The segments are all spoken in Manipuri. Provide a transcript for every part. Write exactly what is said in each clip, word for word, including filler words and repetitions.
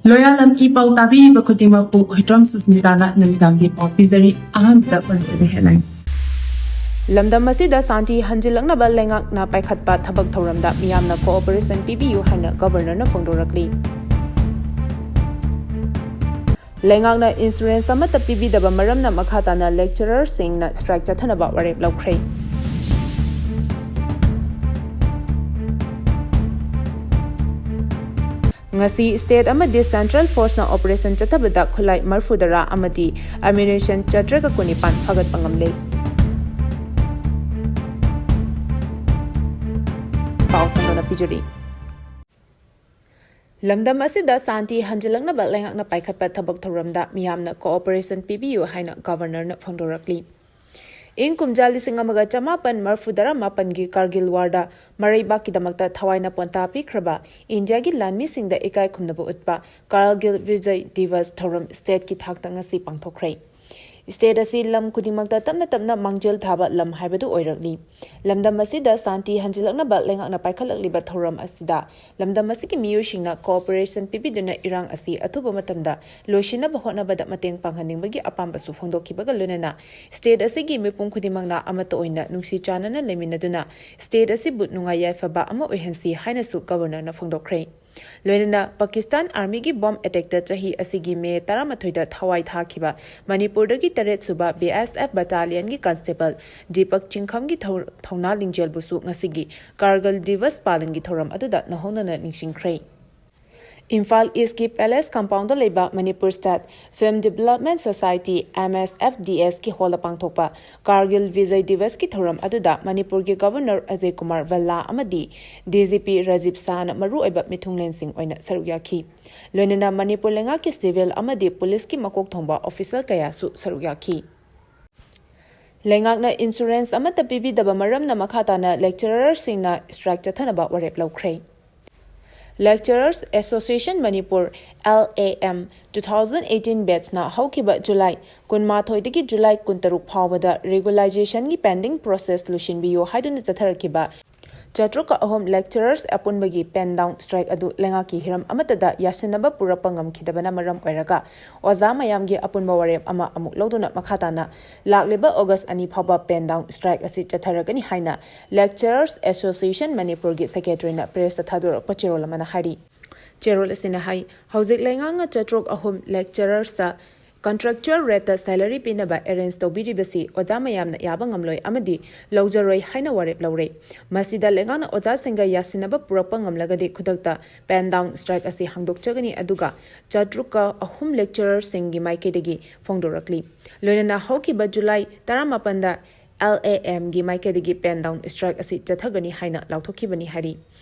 ꯂꯣꯌꯥꯂꯝ ꯏ ꯄꯥꯎ ꯇꯥꯕꯤꯔꯤꯕ ꯈꯨꯗꯤꯡꯃꯛꯄꯨ ꯍꯨꯏꯗ꯭ꯔꯣꯝ ꯁꯨꯁꯃꯤꯇꯥꯅ ꯅꯨꯃꯤꯗꯥꯡꯒꯤ ꯄꯥꯎ ꯄꯤꯖꯔꯤ꯫ ꯑꯍꯥꯟꯕꯗ ꯄꯟꯖꯕ headline꯫ ꯂꯝꯗꯝ ꯑꯁꯤꯗ ꯁꯥꯟꯇꯤ ꯍꯟꯖꯤꯜꯂꯛꯅꯕ ꯂꯩꯉꯥꯛꯅ ꯄꯥꯏꯈꯠꯄ ꯊꯕꯛ ꯊꯧꯔꯝꯗ ꯃꯤꯌꯥꯝꯅ cooperation ꯄꯤꯕꯤꯌꯨ ꯍꯥꯏꯅ Governorꯅ ꯐꯣꯡꯗꯣꯔꯛꯂꯤ꯫ ꯂꯩꯉꯥꯛꯅ insurance ꯑꯃꯠꯇ ꯄꯤꯕꯤꯗꯕ ꯃꯔꯝꯅ ꯃꯈꯥ ꯇꯥꯅ lecturerꯁꯤꯡꯅ strike ꯆꯠꯊꯅꯕ ꯋꯥꯔꯦꯞ ꯂꯧꯈ꯭ꯔꯦ꯫ ꯉꯁꯤ state ꯑꯃꯗꯤ central forceꯅ operation ꯆꯠꯊꯕꯗ ꯈꯨꯠꯂꯥꯏ ꯃꯔꯤꯐꯨꯇꯔꯥ ꯑꯃꯗꯤ ammunition ꯆꯥꯇ꯭ꯔꯦꯠꯀ ꯀꯨꯟꯅꯤꯄꯥꯟ ꯐꯥꯒꯠꯄ ꯉꯝꯂꯦ꯫ ꯄꯥꯎ ꯁꯟꯗꯣꯛꯅ ꯄꯤꯖꯔꯤ꯫ ꯂꯝꯗꯝ ꯑꯁꯤꯗ ꯁꯥꯟꯇꯤ ꯍꯟꯖꯤꯜꯂꯛꯅꯕ ꯂꯩꯉꯥꯛꯅ ꯄꯥꯏꯈꯠꯄ ꯊꯕꯛ ꯊꯧꯔꯝꯗ ꯃꯤꯌꯥꯝꯅ cooperation ꯄꯤꯕꯤꯌꯨ ꯍꯥꯏꯅ Governorꯅ ꯐꯣꯡꯗꯣꯔꯛꯂꯤ꯫ ꯏꯪ ꯀꯨꯝꯖꯥ ꯂꯤꯁꯤꯡ ꯑꯃꯒ ꯆꯃꯥꯄꯟ ꯃꯔꯤꯐꯨꯇꯔꯥ ꯃꯥꯄꯟꯒꯤ Kargil warꯗ ꯃꯔꯩꯕꯥꯛꯀꯤꯗꯃꯛꯇ ꯊꯋꯥꯏꯅ ꯄꯣꯟꯊꯥ ꯄꯤꯈ꯭ꯔꯕ ꯏꯟꯗꯤꯌꯥꯒꯤ ꯂꯥꯟꯃꯤꯁꯤꯡꯗ ꯏꯀꯥꯏ ꯈꯨꯝꯅꯕ ꯎꯠꯄ Kargil Vijay Diwas ꯊꯧꯔꯝ stateꯀꯤ ꯊꯥꯛꯇ ꯉꯁꯤ ꯄꯥꯡꯊꯣꯛꯈ꯭ꯔꯦ꯫ State ꯑꯁꯤ ꯂꯝ ꯈꯨꯗꯤꯡꯃꯛꯇ ꯇꯞꯅ ꯇꯞꯅ ꯃꯥꯡꯖꯤꯜ ꯊꯥꯕ ꯂꯝ ꯍꯥꯏꯕꯗꯨ ꯑꯣꯏꯔꯛꯂꯤ꯫ ꯂꯝꯗꯝ ꯑꯁꯤꯗ ꯁꯥꯟꯇꯤ ꯍꯟꯖꯤꯜꯂꯛꯅꯕ ꯂꯩꯉꯥꯛꯅ ꯄꯥꯏꯈꯠꯂꯛꯂꯤꯕ ꯊꯧꯔꯝ ꯑꯁꯤꯗ ꯂꯝꯗꯝ ꯑꯁꯤꯒꯤ ꯃꯤꯑꯣꯏꯁꯤꯡꯅ cooperation ꯄꯤꯕꯤꯗꯨꯅ ꯏꯔꯥꯡ ꯑꯁꯤ ꯑꯊꯨꯕ ꯃꯇꯝꯗ ꯂꯣꯏꯁꯤꯟꯅꯕ ꯍꯣꯠꯅꯕꯗ ꯃꯇꯦꯡ ꯄꯥꯡꯍꯟꯅꯤꯡꯕꯒꯤ ꯑꯄꯥꯝꯕꯁꯨ ꯐꯣꯡꯗꯣꯛꯈꯤꯕꯒ ꯂꯣꯏꯅꯅ state ꯑꯁꯤꯒꯤ ꯃꯤꯄꯨꯝ ꯈꯨꯗꯤꯡꯃꯛꯅ ꯑꯃꯠꯇ ꯑꯣꯏꯅ ꯅꯨꯡꯁꯤ ꯆꯥꯟꯅꯅ ꯂꯩꯃꯤꯟꯅꯗꯨꯅ state ꯑꯁꯤꯕꯨ ꯅꯨꯡꯉꯥꯏ ꯌꯥꯏꯐꯕ ꯑꯃ ꯑꯣꯏꯍꯟꯁꯤ ꯍꯥꯏꯅꯁꯨ Governorꯅ ꯐꯣꯡꯗꯣꯛꯈ꯭ꯔꯦ꯫ ꯂꯣꯏꯅꯅ ꯄꯥꯀꯤꯁꯇꯥꯟ Armyꯒꯤ bomb attackꯇ ꯆꯍꯤ ꯑꯁꯤꯒꯤ May ꯇꯔꯥꯃꯥꯊꯣꯏꯗ ꯊꯋꯥꯏ ꯊꯥꯈꯤꯕ ꯃꯅꯤꯄꯨꯔꯗꯒꯤ ꯇꯔꯦꯠ ꯁꯨꯕ B S F battalionꯒꯤ constable Deepak ꯆꯤꯡꯈꯝꯒꯤ ꯊꯧ-, ꯊꯧꯅꯥ ꯂꯤꯡꯖꯦꯜꯕꯨꯁꯨ ꯉꯁꯤꯒꯤ Kargil Diwas ꯄꯥꯂꯟꯒꯤ ꯊꯧꯔꯝ ꯑꯗꯨꯗ ꯅꯧꯍꯧꯅꯅ ꯅꯤꯡꯁꯤꯡꯈ꯭ꯔꯦ꯫ ꯏꯝꯐꯥꯜ Eastꯀꯤ Palace compoundꯗ ꯂꯩꯕ Manipur State Film Development Society, M S F D Sꯀꯤ hallꯗ ꯄꯥꯡꯊꯣꯛꯄ Kargil Vijay Diwas ꯀꯤ ꯊꯧꯔꯝ ꯑꯗꯨꯗ ꯃꯅꯤꯄꯨꯔꯒꯤ Governor ꯑꯖꯌ ꯀꯨꯃꯥꯔ ꯚꯜꯂꯥ ꯑꯃꯗꯤ D G P ꯔꯥꯖꯤꯕ ꯁꯥꯍꯅ ꯃꯔꯨꯑꯣꯏꯕ ꯃꯤꯊꯨꯡꯂꯦꯟꯁꯤꯡ ꯑꯣꯏꯅ ꯁꯔꯨꯛ ꯌꯥꯈꯤ꯫ ꯂꯣꯏꯅꯅ ꯃꯅꯤꯄꯨꯔ ꯂꯩꯉꯥꯛꯀꯤ civil ꯑꯃꯗꯤ policeꯀꯤ ꯃꯀꯣꯛ ꯊꯣꯡꯕ official ꯀꯌꯥꯁꯨ ꯁꯔꯨꯛ ꯌꯥꯈꯤ꯫ ꯂꯩꯉꯥꯛꯅ insurance ꯑꯃꯠꯇ ꯄꯤꯕꯤꯗꯕ ꯃꯔꯝꯅ ꯃꯈꯥ ꯇꯥꯅ lecturerꯁꯤꯡꯅ strike ꯆꯠꯊꯅꯕ ꯋꯥꯔꯦꯞ ꯂꯧꯈ꯭ꯔꯦ꯫ Lecturers Association Manipur, L A M, two thousand eighteen batchꯅ ꯍꯧꯈꯤꯕ July ꯀꯨꯟꯃꯥꯊꯣꯏꯗꯒꯤ July ꯀꯨꯟꯇꯔꯨꯛ ꯐꯥꯎꯕꯗ regularisation ꯒꯤ pending process ꯂꯣꯏꯁꯤꯟꯕꯤꯌꯨ ꯍꯥꯏꯗꯨꯅ ꯆꯠꯊꯔꯛꯈꯤꯕ ꯆꯥꯇ꯭ꯔꯨꯛꯀ ꯑꯍꯨꯝ lecturers ꯑꯄꯨꯟꯕꯒꯤ pen down strike ꯑꯗꯨ ꯂꯩꯉꯥꯛꯀꯤ ꯍꯤꯔꯝ ꯑꯃꯠꯇꯗ ꯌꯥꯁꯤꯟꯅꯕ ꯄꯨꯔꯛꯄ ꯉꯝꯈꯤꯗꯕꯅ ꯃꯔꯝ ꯑꯣꯏꯔꯒ ꯑꯣꯖꯥ ꯃꯌꯥꯝꯒꯤ ꯑꯄꯨꯟꯕ ꯋꯥꯔꯦꯞ ꯑꯃ ꯑꯃꯨꯛ ꯂꯧꯗꯨꯅ ꯃꯈꯥ ꯇꯥꯅ ꯂꯥꯛꯂꯤꯕ August ꯑꯅꯤ ꯐꯥꯎꯕ pen down strike ꯑꯁꯤ ꯆꯠꯊꯔꯒꯅꯤ ꯍꯥꯏꯅ Lecturers Association ꯃꯅꯤꯄꯨꯔꯒꯤ secretaryꯅ pressꯇ ꯊꯥꯗꯣꯔꯛꯄ ꯆꯦꯔꯣꯜ ꯑꯃꯅ ꯍꯥꯏꯔꯤ꯫ ꯆꯦꯔꯣꯜ ꯑꯁꯤꯅ ꯍꯥꯏ, ꯍꯧꯖꯤꯛ ꯂꯩꯉꯥꯛꯅ ꯆꯥꯇ꯭ꯔꯨꯛ ꯑꯍꯨꯝ lecturersꯇ contractual rateꯇ salary ꯄꯤꯅꯕ arrange ꯇꯧꯕꯤꯔꯤꯕꯁꯤ ꯑꯣꯖꯥ ꯃꯌꯥꯝꯅ ꯌꯥꯕ ꯉꯝꯂꯣꯏ ꯑꯃꯗꯤ ꯂꯧꯖꯔꯣꯏ ꯍꯥꯏꯅ ꯋꯥꯔꯦꯞ ꯂꯧꯔꯦ꯫ ꯃꯁꯤꯗ ꯂꯩꯉꯥꯛꯅ ꯑꯣꯖꯥꯁꯤꯡꯒ ꯌꯥꯁꯤꯟꯅꯕ ꯄꯨꯔꯛꯄ ꯉꯝꯂꯒꯗꯤ ꯈꯨꯗꯛꯇ pen down strike ꯑꯁꯤ ꯍꯥꯡꯗꯣꯛꯆꯒꯅꯤ, ꯑꯗꯨꯒ ꯆꯥꯇ꯭ꯔꯨꯛꯀ ꯑꯍꯨꯝ lecturerꯁꯤꯡꯒꯤ ꯃꯥꯏꯀꯩꯗꯒꯤ ꯐꯣꯡꯗꯣꯔꯛꯂꯤ꯫ ꯂꯣꯏꯅꯅ ꯍꯧꯈꯤꯕ ꯖꯨꯂꯥꯏ ꯇꯔꯥꯃꯥꯄꯟꯗ LAMꯒꯤ ꯃꯥꯏꯀꯩꯗꯒꯤ pen down strike ꯑꯁꯤ ꯆꯠꯊꯒꯅꯤ ꯍꯥꯏꯅ ꯂꯥꯎꯊꯣꯛꯈꯤꯕꯅꯤ ꯍꯥꯏꯔꯤ꯫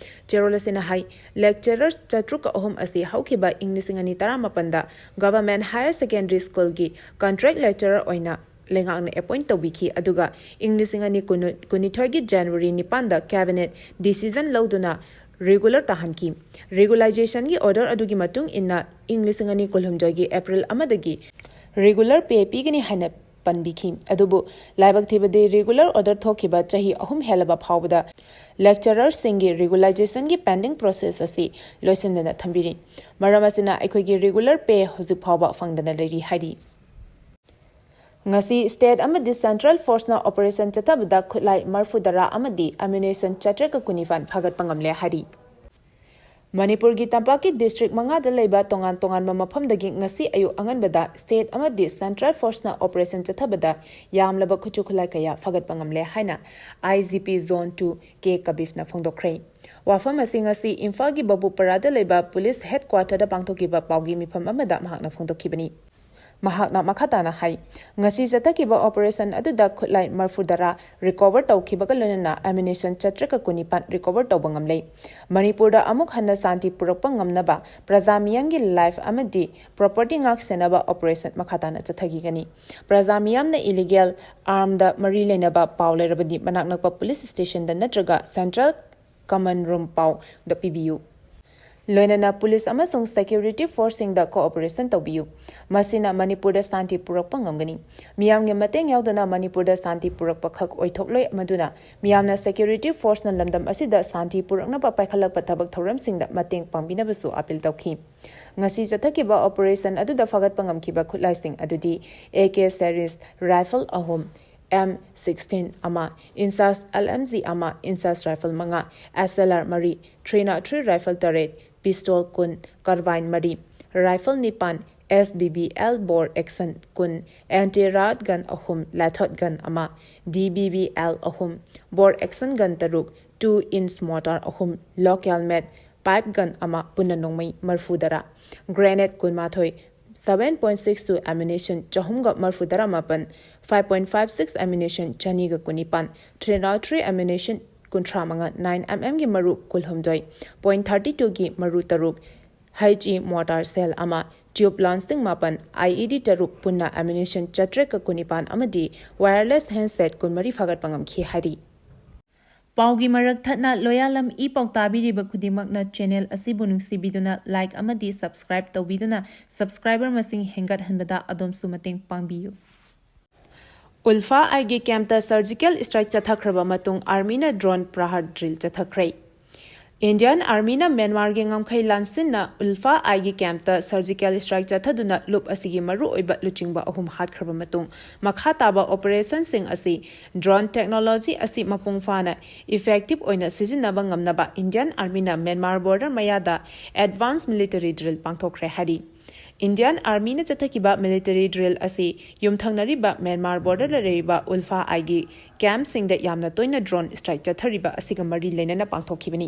ꯆꯦꯔꯣꯜ ꯑꯁꯤꯅ ꯍꯥꯏ, lecturers ꯆꯥꯇ꯭ꯔꯨꯛꯀ ꯑꯍꯨꯝ ꯑꯁꯤ ꯍꯧꯈꯤꯕ ꯏꯪ ꯂꯤꯁꯤꯡ ꯑꯅꯤ ꯇꯔꯥꯃꯥꯄꯟꯗ Government Higher Secondary Schoolꯒꯤ contract lecturer ꯑꯣꯏꯅ ꯂꯩꯉꯥꯛꯅ appoint ꯇꯧꯕꯤꯈꯤ, ꯑꯗꯨꯒ ꯏꯪ ꯂꯤꯁꯤꯡ ꯑꯅꯤ ꯀꯨꯟꯅꯤꯊꯣꯏꯒꯤ January ꯅꯤꯄꯥꯟꯗ cabinet decision ꯂꯧꯗꯨꯅ regular ꯇꯥꯍꯟꯈꯤ꯫ Regularisation order ꯑꯗꯨꯒꯤ ꯃꯇꯨꯡ ꯏꯟꯅ ꯏꯪ ꯂꯤꯁꯤꯡ ꯑꯅꯤ ꯀꯨꯟꯍꯨꯝꯗꯣꯏꯒꯤ April ꯑꯃꯗꯒꯤ regular pay ꯄꯤꯒꯅꯤ ꯍꯥꯏꯅ ꯄꯟꯕꯤꯈꯤ꯫ ꯑꯗꯨꯕꯨ ꯂꯥꯏꯕꯛ ꯊꯤꯕꯗꯤ regular order ꯊꯣꯛꯈꯤꯕ ꯆꯍꯤ ꯑꯍꯨꯝ ꯍꯦꯜꯂꯕ ꯐꯥꯎꯕꯗ lecturerꯁꯤꯡꯒꯤ regularisationꯒꯤ pending process ꯑꯁꯤ ꯂꯣꯏꯁꯤꯟꯗꯅ ꯊꯝꯕꯤꯔꯤ꯫ ꯃꯔꯝ ꯑꯁꯤꯅ ꯑꯩꯈꯣꯏꯒꯤ regular pay ꯍꯧꯖꯤꯛ ꯐꯥꯎꯕ ꯐꯪꯗꯅ ꯂꯩꯔꯤ ꯍꯥꯏꯔꯤ꯫ ꯉꯁꯤ state ꯑꯃꯗꯤ central forceꯅ operation ꯆꯠꯊꯕꯗ ꯈꯨꯠꯂꯥꯏ ꯃꯔꯐꯨ ꯇꯔꯥ ꯑꯃꯗꯤ ammunition ꯆꯥꯇ꯭ꯔꯦꯠꯀ ꯀꯨꯟꯅꯤꯄꯥꯟ ꯐꯥꯒꯠꯄ ꯉꯝꯂꯦ ꯍꯥꯏꯔꯤ꯫ ꯃꯅꯤꯄꯨꯔꯒꯤ ꯇꯝꯄꯥꯛꯀꯤ district ꯃꯉꯥꯗ ꯂꯩꯕ ꯇꯣꯉꯥꯟ ꯇꯣꯉꯥꯟꯕ ꯃꯐꯝꯗꯒꯤ ꯉꯁꯤ ꯑꯌꯨꯛ ꯑꯉꯟꯕꯗ state ꯑꯃꯗꯤ central forceꯅ operation ꯆꯠꯊꯕꯗ ꯌꯥꯝꯂꯕ ꯈꯨꯠꯁꯨ ꯈꯨꯠꯂꯥꯏ ꯀꯌꯥ ꯐꯥꯒꯠꯄ ꯉꯝꯂꯦ ꯍꯥꯏꯅ IGP Zone two K ꯀꯕꯤꯐꯅ ꯐꯣꯡꯗꯣꯛꯈ꯭ꯔꯦ꯫ ꯋꯥꯐꯝ ꯑꯁꯤ ꯉꯁꯤ ꯏꯝꯐꯥꯜꯒꯤ ꯕꯕꯨꯄꯔꯥꯗ ꯂꯩꯕ police headquarterꯗ ꯄꯥꯡꯊꯣꯛꯈꯤꯕ ꯄꯥꯎꯒꯤ ꯃꯤꯐꯝ ꯑꯃꯗ ꯃꯍꯥꯛꯅ ꯐꯣꯡꯗꯣꯛꯈꯤꯕꯅꯤ꯫ ꯃꯍꯥꯛꯅ ꯃꯈꯥ ꯇꯥꯅ ꯍꯥꯏ, ꯉꯁꯤ ꯆꯠꯊꯈꯤꯕ operation ꯑꯗꯨꯗ ꯈꯨꯠꯂꯥꯏ ꯃꯔꯐꯨ ꯇꯔꯥ recover ꯇꯧꯈꯤꯕꯒ ꯂꯣꯏꯅꯅ ammunition ꯆꯥꯇ꯭ꯔꯦꯠꯀ ꯀꯨꯟꯅꯤꯄꯥꯟ recover ꯇꯧꯕ ꯉꯝꯂꯦ꯫ ꯃꯅꯤꯄꯨꯔꯗ ꯑꯃꯨꯛ ꯍꯟꯅ ꯁꯥꯟꯇꯤ ꯄꯨꯔꯛꯄ ꯉꯝꯅꯕ ꯄ꯭ꯔꯖꯥ ꯃꯤꯌꯥꯝꯒꯤ life ꯑꯃꯗꯤ property ꯉꯥꯛ ꯁꯦꯟꯅꯕ operation ꯃꯈꯥ ꯇꯥꯅ ꯆꯠꯊꯈꯤꯒꯅꯤ꯫ ꯄ꯭ꯔꯖꯥ ꯃꯤꯌꯥꯝꯅ illegal armꯗ ꯃꯔꯤ ꯂꯩꯅꯕ ꯄꯥꯎ ꯂꯩꯔꯕꯗꯤ ꯃꯅꯥꯛ ꯅꯛꯄ police stationꯗ ꯅꯠꯇ꯭ꯔꯒ central command room ꯄꯥꯎꯗ ꯄꯤꯕꯤꯌꯨ꯫ ꯂꯣꯏꯅꯅ ꯄꯨꯂꯤꯁ ꯑꯃꯁꯨꯡ ꯁꯦꯀ꯭ꯌꯨꯔꯤꯇꯤ ꯐꯣꯔꯁꯁꯤꯡꯗ ꯀꯣꯑꯣꯄꯔꯦꯁꯟ ꯇꯧꯕꯤꯌꯨ꯫ ꯃꯁꯤꯅ ꯃꯅꯤꯄꯨꯔꯗ ꯁꯥꯟꯇꯤ ꯄꯨꯔꯛꯄ ꯉꯝꯒꯅꯤ꯫ ꯃꯤꯌꯥꯝꯒꯤ ꯃꯇꯦꯡ ꯌꯥꯎꯗꯅ ꯃꯅꯤꯄꯨꯔꯗ ꯁꯥꯟꯇꯤ ꯄꯨꯔꯛꯄ ꯈꯛ ꯑꯣꯏꯊꯣꯛꯂꯣꯏ, ꯃꯗꯨꯅ ꯃꯤꯌꯥꯝꯅ ꯁꯦꯀ꯭ꯌꯨꯔꯤꯇꯤ ꯐꯣꯔꯁꯅ ꯂꯝꯗꯝ ꯑꯁꯤꯗ ꯁꯥꯟꯇꯤ ꯄꯨꯔꯛꯅꯕ ꯄꯥꯏꯈꯠꯂꯛꯄ ꯊꯕꯛ ꯊꯧꯔꯝꯁꯤꯡꯗ ꯃꯇꯦꯡ ꯄꯥꯡꯕꯤꯅꯕꯁꯨ ꯑꯥꯄꯤꯜ ꯇꯧꯈꯤ꯫ ꯉꯁꯤ ꯆꯠꯊꯈꯤꯕ ꯑꯣꯄꯔꯦꯁꯟ ꯑꯗꯨꯗ ꯐꯒꯠꯄ ꯉꯝꯈꯤꯕ ꯈꯨꯠꯂꯥꯏꯁꯤꯡ ꯑꯗꯨꯗꯤ ꯑꯦ ꯀꯦ ꯁꯦꯔꯤꯁ ꯔꯥꯏꯐꯜ ꯑꯍꯨꯝ, ꯑꯦꯝ ꯁꯤꯛꯁꯇꯤꯟ ꯑꯃ, ꯏꯟꯆꯥꯁ ꯑꯦꯜ ꯑꯦꯝ ꯖꯤ ꯑꯃ, ꯏꯟꯆꯥꯁ ꯔꯥꯏꯐꯜ ꯃꯉꯥ, ꯑꯦꯁ ꯑꯦꯜ ꯑꯥꯔ ꯃꯔꯤ, ꯊ꯭ꯔꯤ ꯅꯣꯠ ꯊ꯭ꯔꯤ ꯔꯥꯏꯐꯜ ꯇꯔꯦꯠ, ꯄꯤꯁꯇꯣꯜ ꯀꯨꯟ, ꯀꯥꯔꯕꯥꯏꯟ ꯃꯔꯤ, ꯔꯥꯏꯐꯜ ꯅꯤꯄꯥꯟ, ꯑꯦꯁ ꯕꯤ ꯕꯤ ꯑꯦꯜ ꯕꯣꯔ ꯑꯦꯛꯁꯟ ꯀꯨꯟ, ꯑꯦꯟꯇꯤ ꯔꯥꯠ ꯒꯟ ꯑꯍꯨꯝ, ꯂꯦꯊꯣꯠ ꯒꯟ ꯑꯃ, ꯗꯤ ꯕꯤ ꯕꯤ ꯑꯦꯜ ꯑꯍꯨꯝ, ꯕꯣꯔ ꯑꯦꯛꯁꯟ ꯒꯟ ꯇꯔꯨꯛ, ꯇꯨ ꯏꯟꯆ ꯃꯣꯔꯇꯥꯔ ꯑꯍꯨꯝ, ꯂꯣꯀꯦꯜ ꯃꯦꯠ ꯄꯥꯏꯞ ꯒꯟ ꯑꯃ, ꯄꯨꯟꯅ ꯅꯣꯡꯃꯩ ꯃꯔꯤꯐꯨ ꯇꯔꯥ, ꯒ꯭ꯔꯦꯅꯦꯗ ꯀꯨꯟꯃꯥꯊꯣꯏ, seven point six two ammunition ꯆꯍꯨꯝꯒ ꯃꯔꯤꯐꯨ ꯇꯔꯥ ꯃꯥꯄꯟ, five point five six ammunition ꯆꯅꯤꯒ ꯀꯨꯟꯅꯤꯄꯥꯟ, three oh three ammunition ꯀꯨꯟꯊ꯭ꯔꯥ ꯃꯉꯥ, nine M M ꯒꯤ ꯃꯔꯨ ꯀꯨꯟꯍꯨꯝꯗꯣꯏ, point thirty two ꯒꯤ ꯃꯔꯨ ꯇꯔꯨꯛ, ꯍꯩꯆ ꯏ ꯃꯣꯔꯇꯥꯔ ꯁꯦꯜ ꯑꯃ, ꯇ꯭ꯌꯨꯕ ꯂꯥꯟꯁꯤꯡ ꯃꯥꯄꯟ, I E D ꯇꯔꯨꯛ, ꯄꯨꯟꯅ ammunition ꯆꯥꯇ꯭ꯔꯦꯠꯀ ꯀꯨꯟꯅꯤꯄꯥꯟ ꯑꯃꯗꯤ wireless handset ꯀꯨꯟꯃꯔꯤ ꯐꯥꯒꯠꯄ ꯉꯝꯈꯤ ꯍꯥꯏꯔꯤ꯫ ꯄꯥꯎꯒꯤ ꯃꯔꯛ ꯊꯠꯅ ꯂꯣꯌꯥꯂꯝ ꯏ ꯄꯥꯎ ꯇꯥꯕꯤꯔꯤꯕ ꯈꯨꯗꯤꯡꯃꯛꯅ channel ꯑꯁꯤꯕꯨ ꯅꯨꯡꯁꯤꯕꯤꯗꯨꯅ like ꯑꯃꯗꯤ subscribe ꯇꯧꯕꯤꯗꯨꯅ subscriber ꯃꯁꯤꯡ ꯍꯦꯟꯒꯠꯍꯟꯕꯗ ꯑꯗꯣꯝꯁꯨ ꯃꯇꯦꯡ ꯄꯥꯡꯕꯤꯌꯨ꯫ ꯎꯜꯐꯥ ꯑꯥꯏꯒꯤ ꯀꯦꯝꯞꯇ surgical strike ꯆꯠꯊꯈ꯭ꯔꯕ ꯃꯇꯨꯡ ꯑꯥꯔꯃꯤꯅ drone ꯄ꯭ꯔꯍꯥꯔ drill ꯆꯠꯊꯈ꯭ꯔꯦ꯫ ꯏꯟꯗꯤꯌꯟ ꯑꯥꯔꯃꯤꯅ ꯃ꯭ꯌꯥꯟꯃꯥꯔꯒꯤ ꯉꯝꯈꯩ ꯂꯥꯟꯁꯤꯟꯅ ꯎꯜꯐꯥ ꯑꯥꯏꯒꯤ ꯀꯦꯝꯞꯇ surgical strike ꯆꯠꯊꯗꯨꯅ ꯂꯨꯞ ꯑꯁꯤꯒꯤ ꯃꯔꯨꯑꯣꯏꯕ ꯂꯨꯆꯤꯡꯕ ꯑꯍꯨꯝ ꯍꯥꯠꯈ꯭ꯔꯕ ꯃꯇꯨꯡ, ꯃꯈꯥ ꯇꯥꯕ ꯑꯣꯄꯔꯦꯁꯟꯁꯤꯡ ꯑꯁꯤ drone technology ꯑꯁꯤ ꯃꯄꯨꯡ ꯐꯥꯅ effective ꯑꯣꯏꯅ ꯁꯤꯖꯤꯟꯅꯕ ꯉꯝꯅꯕ ꯏꯟꯗꯤꯌꯟ ꯑꯥꯔꯃꯤꯅ ꯃ꯭ꯌꯥꯟꯃꯥꯔ border ꯃꯌꯥꯗ advance military drill ꯄꯥꯡꯊꯣꯛꯈ꯭ꯔꯦ ꯍꯥꯏꯔꯤ꯫ ꯏꯟꯗꯤꯌꯟ ꯑꯥꯔꯃꯤꯅ ꯆꯠꯊꯈꯤꯕ military drill ꯑꯁꯤ ꯌꯨꯝꯊꯪꯅꯔꯤꯕ ꯃ꯭ꯌꯥꯟꯃꯥꯔ borderꯗ ꯂꯩꯔꯤꯕ ꯎꯜꯐꯥ ꯑꯥꯏꯒꯤ ꯀꯦꯝꯞꯁꯤꯡꯗ ꯌꯥꯝꯅ ꯇꯣꯏꯅ drone strike ꯆꯠꯊꯔꯤꯕ ꯑꯁꯤꯒ ꯃꯔꯤ ꯂꯩꯅꯅ ꯄꯥꯡꯊꯣꯛꯈꯤꯕꯅꯤ꯫